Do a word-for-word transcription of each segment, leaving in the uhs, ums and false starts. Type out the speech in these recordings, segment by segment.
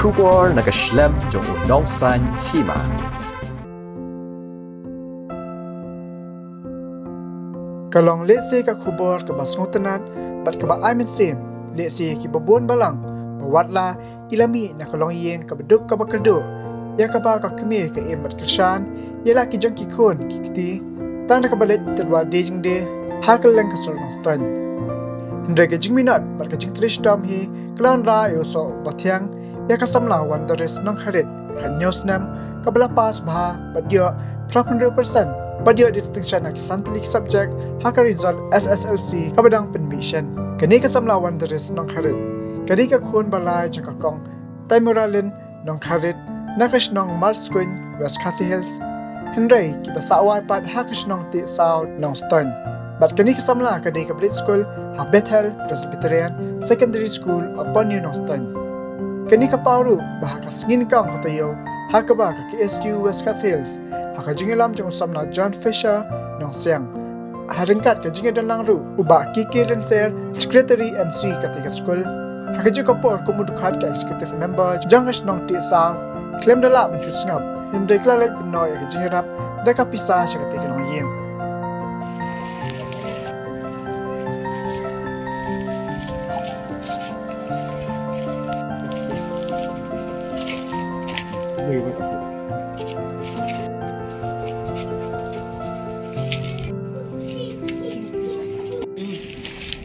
Khubor na ka shlem jong u nongsan hima. Ka long lehse ka khubor kaba sngewtynnat bad kaba ai mynsiem, lehse kiba bun balang ba watla i la mih na ka longïing kaba duk kaba kyrduh, ïa kaba ka kmie ka im bad kyrshan ïa la ki jong ki khun ki kti tang da kaba leit tyrwa die jingdie ha kylleng ka sor Nongstoiñ. Hynrei ka jingminot bad ka jingtrei shitom hi ka la wanrah ïa u soh bathiang ïa ka samla Wonderess Nongkharit, ka hynñiew snem, kaba la pass bha bad ïoh phra phew hynriew percent bad ïoh distinction ha ki san tylli ki subject ha ka result S S L C kaba dang pynmih shen. Kane ka samla Wonderess Nongkharit ka dei ka khun ba lai jong ka Kong Taimuralin Nongkharit na ka shnong Marskuiñ, West Khasi Hills. Hynrei kiba sah wai pat ha ka shnong Tiehsaw, Nongstoiñ. Bad kane ka samla ka dei kaba leit skul ha Bethel Presbyterian Secondary School, Upper New Nongstoiñ. Kane ka paw ruh ba ha ka sngi nyngkong ka taïew ha kaba ka K S U West Khasi Hills, ha ka jingïalam jong u samla John Fisher Nongsiang, ha ryngkat ka jingïadonlang ruh u Bah K K Lynser, Secretary M C katei ka skul, ha kajuh ka por kum u dkhot ka Executive Member jong ka shnong Tiehsaw, khlem da lah ban shu sngap, hynrei ka la leit bynnoh ïa ka jingïarap da ka pisa sha katei ka longïing.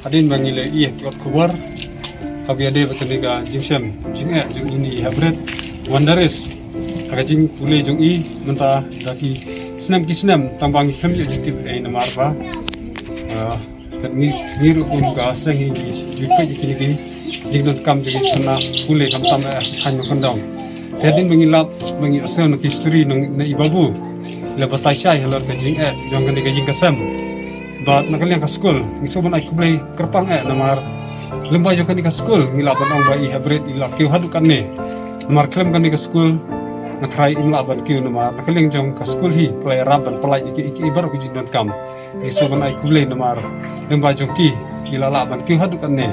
Hadien ba ngi la ïoh khubor, haba ïadei bad kane ka jingshem jingeh jong ine i Haprit Wonderess, ha ka jingpule jong i mynta da ki snem ki snem, tang ba ngi khlem ïoh jingtip ei namar ba, ah, kat ngi, ngi ruh kum ka seng ngi ju peit ïa kine ki jingdonkam jong ki khynnah pule khamtam ha thaiñ Mawkyndong. Te hadien ba ngi lap, ba ngi ïohsngew na ki history na i Babu, i la batai shai halor ka jingeh jong kane ka ïing ka sem. Bad na ka liang ka skul ngi sngewbha ban ai khublei kyrpang eh namar lymbai jong kane ka skul ngi lah ban ong ba i Haprit i la kiew haduh katne. Namar khlem kane ka skul nga tharai im lah ban kiew namar na ka liang jong ka skul hi ka la ïarap ban pynlait ïa ki, ïa ki baroh ki jingdonkam. Ngi sngewbha ban ai khublei namar lymbai jong ki i la lah ban kiew haduh katne.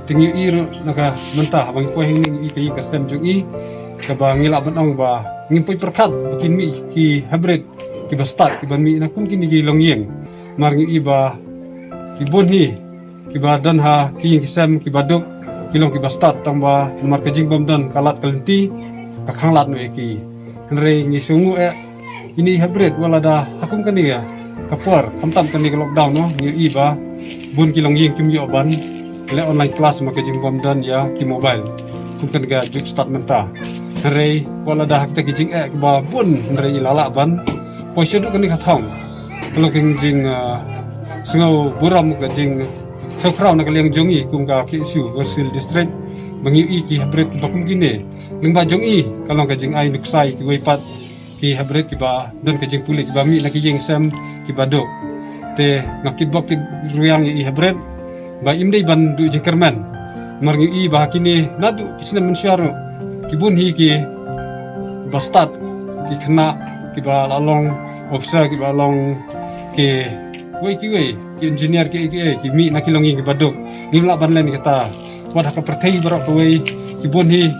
Te ngi ïohi ruh na ka mynta haba ngi poi hangne ngi ïohi ka ïing ka sem jong i, kaba ngi lah ban ong ba ngim poi pyrkhat ba kin mih ki Haprit kiba stad kiban mih na kum kine ki longïing. Namar ngi ïohi ba ki bun hi kiba don ha ki ïing ki sem kiba duk ki long kiba stad, tang ba namar ka jingbym don ka lad ka lynti ka khanglad noh ïa ki. Hynrei ngi sngewnguh eh ine i Haprit wat lada ha kum kane ka por, khamtam kane ka lockdown noh, ngi ïohi ba bun ki longïing kim ïoh ban leh online class namar ka jingbym don ïa ki mobile kum kane ka juk stad mynta. Hynrei wat lada ha kita ki jingeh kiba bun hynrei i la lah ban poi shaduh kane ka thong. Ka long ka jing, ah, sngew burom, ka jingsngewkhraw na ka liang jong i kum ka K S U West Khasi Hills District ba ngi ïohi ki Haprit kiba kum kine. Lyngba jong i ka long ka jingai nuksa ïa kiwei pat ki Haprit kiba don ka jingpule kiba mih na ki ïing sem kiba duk. Te nga kitbok kitrwiang ïa i Haprit ba im dei ban duh jingkyrmen. Namar ngi ïohi ba ha kine naduh ki snem mynshuwa ruh ki bun hi kiba stad, ki khynnah kiba la long officer, kiba long kiwei kiwei, ki engineer, ki, ki, ki mih na ki longïing kiba duk. Ngim lah ban len kata. Wat ha ka pyrthei baroh kawei ki bun hi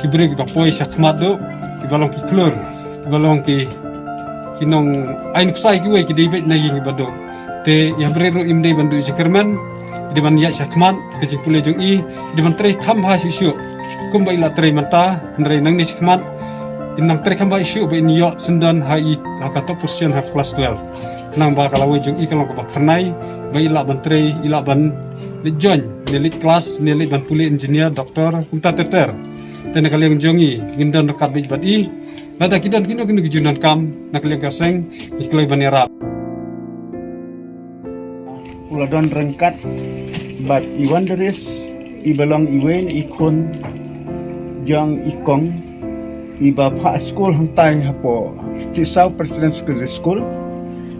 ki briew kiba poi shakhmat duh, kiba long ki khlur, kiba long ki, ki nongai nuksa ïa kiwei ki dei beit na ïing kiba duk. Te i Haprit ruh im dei ban duh jingkyrmen, i dei ban ïaid shakhmat ka jingpule jong i, i dei ban trei kham bha shuh shuh. Kumba i la trei mynta, hynrei nangne shakhmat in nang trei kham bha shuh ba in ïoh syndon ha i, ha ka top position ha ka class twelve. Khnang ba ka lawei jong i ka long kaba phyrnai ba i lah ban trei, i lah ban leit join, ne leit class, ne leit ban pule engineer, doctor, kumta ter ter. Te na ka liang jong i ngin don ryngkat beit bad i. Lada ki don kino kino ki jingdonkam na ka liang ka seng, ngi kloi ban ïarap. U la don ryngkat bad i Wonderess, iba long iwei na i khun jong i kong iba phah skul hangtai hapoh Tiehsaw Presbyterian Secondary School,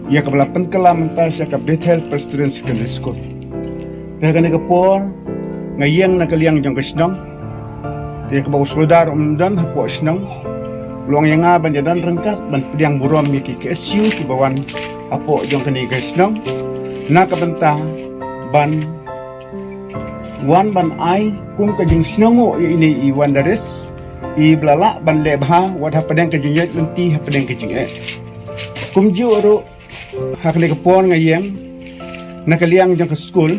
ïa kaba la pynkylla mynta sha ka Bethel Presbyterian Secondary School. Te ha kane ka por nga ïeng na ka liang jong ka shnong. Te kaba u Suldar um don hapoh shnong, u la ong ïa nga ban ïa don ryngkat ban pdiang burom ïa ki K S U kiba wan hapoh jong kane ka shnong na ka bynta ban wan ban ai kum ka jingsngewnguh ïa ine i Wonderess, i ba la lah ban leh bha wat hapdeng ka jingïaid lynti hapdeng ka jingeh. Kumjuh ruh ha kane ka por nga ïeng na ka liang jong ka skul,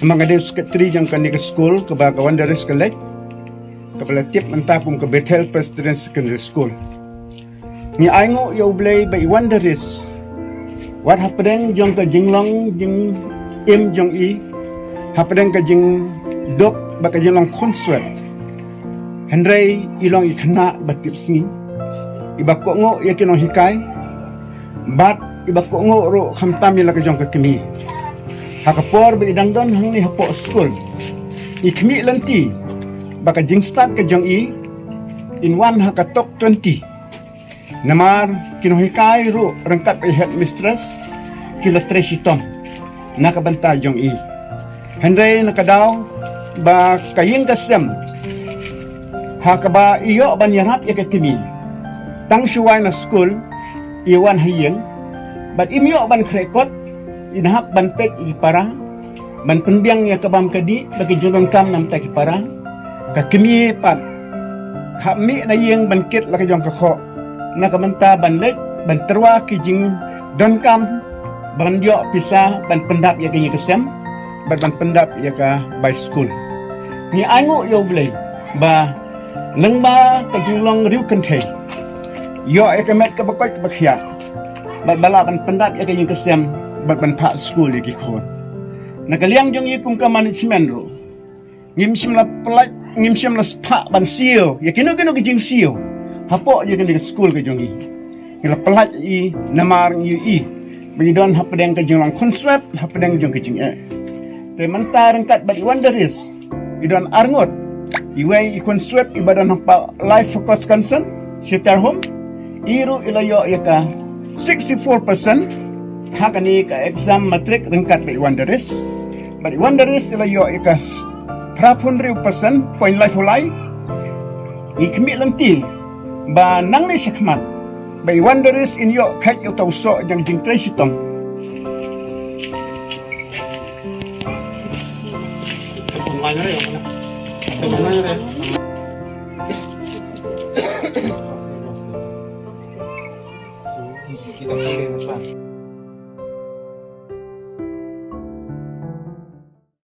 namar nga dei u secretary jong kane ka skul kaba ka Wunderys College, kaba la tip mynta kum ka Bethel Presbyterian Secondary School. Ngi ainguh ïa U Blei ba i Wunderys, wat hapdeng jong ka jinglong jingim jong i, hapdeng ka jingduk bad ka jinglong khunswet, hynrei i long i khynnah ba tipsngi, i ba kohnguh ïa ki nonghikai, bad i ba kohnguh ruh khamtam ïa la ka jong ka kmie. Ha ka por ba i dang don hangne hapoh skul, i khmih lynti ba ka jingstad ka jong i in wan ha ka top twenty. Namar ki nonghikai ruh ryngkat bad i headmistress ki la trei shitom na ka bynta jong i. Hynrei na ka daw ba ka ïing ka sem ha kaba i ïoh ban ïarap ïa ka kmie, tang shuwa na skul i wan ha ïing, bad im ïoh ban khreh kot, i hap ban peit ïa ki para, ban pynbiang ïa ka bam ka dih bad ki jingdonkam na bynta ki para. Ka kmie pat ka hap mih na ïing ban kit la ka jong ka khoh na ka bynta ban leit ban tyrwa ki jingdonkam, ban ïoh pisa ban pyndap ïa ka ïing ka sem bad ban pyndap ïa ka bai skul. Ngi ainguh ïa U Blei ba lyngba ka jinglong riewkynthei, ïoh ïa ka met kaba koit kaba khiah, bad ba lah ban pyndap ïa ka ïing ka sem bad ban phah skul ïa ki khun. Na ka liang jong i kum ka management ruh, ngim shym la pynlait, ngim shym la spah ban siew ïa kino kino ki jingsiew hapoh ïa kane ka skul ka jong i. Ngi la pynlait ïa i namar ngi ïohi ba i don hapdeng ka jinglong khunswet hapdeng jong ka jingeh. Te mynta ryngkat bad i Wunderys i don arngut. Iwei i khunswet i ba don ha Life Focus Concern Shelter Home, i ruh i la ïoh ïa ka sixty-four percent ha kane ka exam matric ryngkat bad i Wunderys. Bad i Wunderys i la ïoh ïa ka phra phew hynriew percent point lai phew lai. Ngi khmih lynti ba nangne shakhmat ba i Wunderys in ïoh kheit ïa uta u soh jong jingtrei shitom.